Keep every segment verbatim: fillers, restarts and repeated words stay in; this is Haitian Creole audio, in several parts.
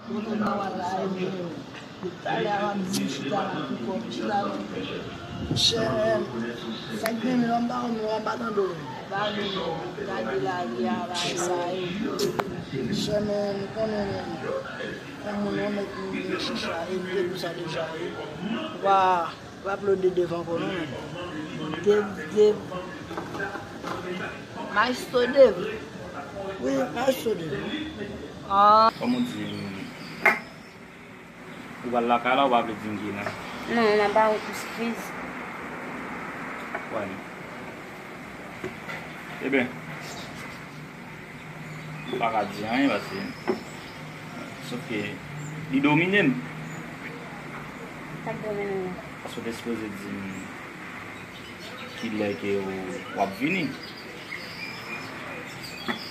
Kote w ta wè la, e mwen. Talè a w ap di m chita la pou kò m, chita la. Monchè, sa k gen menm, m pa konn, m pa tande w. Pa gen, gade lari a, bagay sa yo. Monchè, men, m konnen menm. Yon moun, yon nèg moun, e chich la, e m te di w sa deja, wi. Wa. W ap lo de Dave ankò non, men. Dave, Dave. Maestro Dave. Wi, Maestro Dave. Ah. Kòman w di m, ou pral lakay la, ou pa vle di m ki la? Non, m ap ba ou kou sipriz. Wè. Ebyen, m pa ka di anyen paske, sòf ke li domine m. Sa k domine w? Paske w te sipoze di m kilè ke w, w ap vini.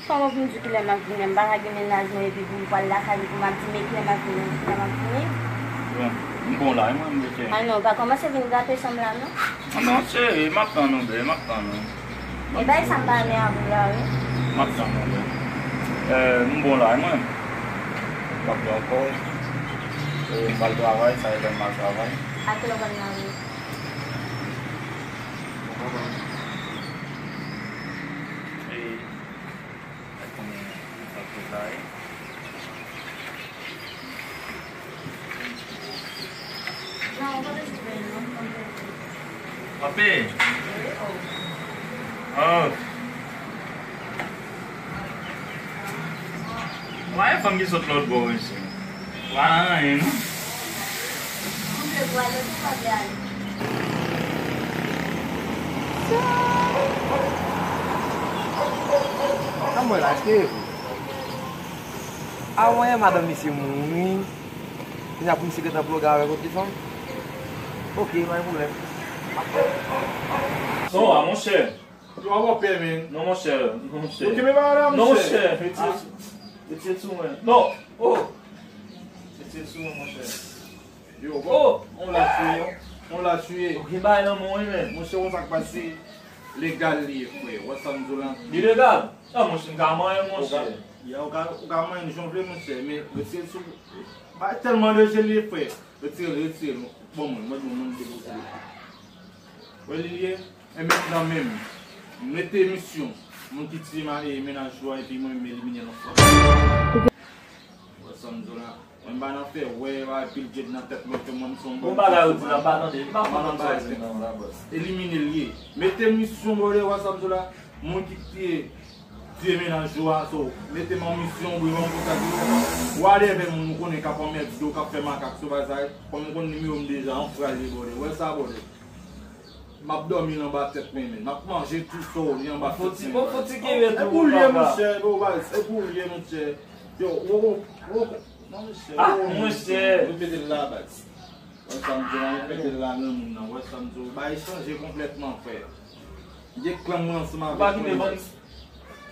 Kòman pou m di w kilè m ap vini? M pa ka gen mennaj mwen epi pou m pral lakay li pou m ap di men kilè m ap vini, kilè m ap vini. Bon, m bon la, e mwen m rete. Ah non, pa kòmanse vin gape san m la non. Ah non, cheri, m ap tann ou, bè, m ap tann ou. E bay sa m pa renmen avè w la, wi. M ap tann ou, bè. Eh, m bon la, e mwen. M ap tann ankò. Eh, m pral travay, sa e lè m al travay. A kilè w pral nan ri? Eh, Mwen konnen sa k fèt la, wi. Papi! Oh! Wè fanm ki sot lòt bò, mesye. Wè anyen, non? Sa mwen la, èske e vre? A, mwen, madanm misye mouri. Kounya pou misye gentan ploge avèk yon ti fanm. Ok, pa gen pwoblèm. Non, a, monchè. Yo, a wè pè, men. Non, monchè. Non, monchè. Ok, men pa la, non, monchè. Monchè. Retire sou, retire sou mwen. Non. Oh. Retire sou mwen, monchè. Yo, bon. Oh. On la tuye. On la tuye. Ok, bay nan mwen, men. Monchè, wè sa k pase. Legal li ye, frè. Wè sa m di w la. Li legal? Ah, monchè, m ka manyen, monchè. Ou ka, ou ka, ou ka manyen jan w vle, monchè, men retire l sou. Bay tèlman de jel li ye, frè. Retire l, retire l. Bon, mwen, mwen, mwen, mwen, mwen, wè li ye. E mentnan menm, mete misyon moun ki tiye ma-, e mennaj ou a, epi mwen menm elimine l ansanm. Wè sa m di w la. Mwen m pa nan fè wè, pa pil djed nan tèt mwen, fè mwen m se yon bon bagay ou di la, m pa tande. M pa konprann sa w di la, bòs. Elimine l ye. Mete misyon, brother, wè sa m di w la. Moun ki tiye, tiye mennaj ou a, so, mete m an misyon, bri m an kontak. Whatever moun ou konnen k ap anmède w, k ap fè makak sou bagay sa, kòm ou konn nimewo m deja, an fraz li, brother. Wè sa, brother. M ap dòmi l anba tèt mwen menm. M ap manje tou sa w li anba tèt mwen. Fò ti, fò ti kenbe tou, papa. E pou l ye, monchè, yo, baz, e pou l ye, monchè. Yo, wo, wo, wo, non, monchè, ah, wo, monchè. Repete l la, baz. Wè sa m di w, repete l la, granmoun nan. Wè sa m di w, bagay chanje konplètman, frè. M gen klan mwen ansanm avèk mwen. Ou pa kite bann,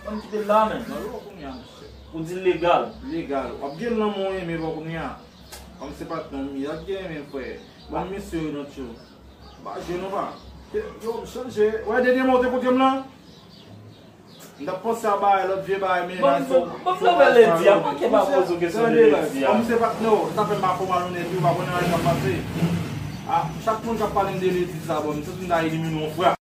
bann kite l la, menm. Non, yo, kounye a, monchè. Ou di l legal. Legal. W ap gen lanmou w renmen, bò, kounye a. Kòm se pa t non, m ap gen renmen, frè. Ban m mesye yo, non, tchou. Ba je nou pa. Yo, m chanje. Wè, dènye mwa w te koute m lan? M t ap panse a bagay, lòt vye bagay, men... Bon, bon, bon, lè di a, manke pa poze w kesyon de lè di a. Kòm se pa t non, sa fè m pa fè w mal onèt, ou pa konnen anyen k ap pase. A, chak moun k ap pale m de lè di sa, bon, m santi m ta elimine w, frè.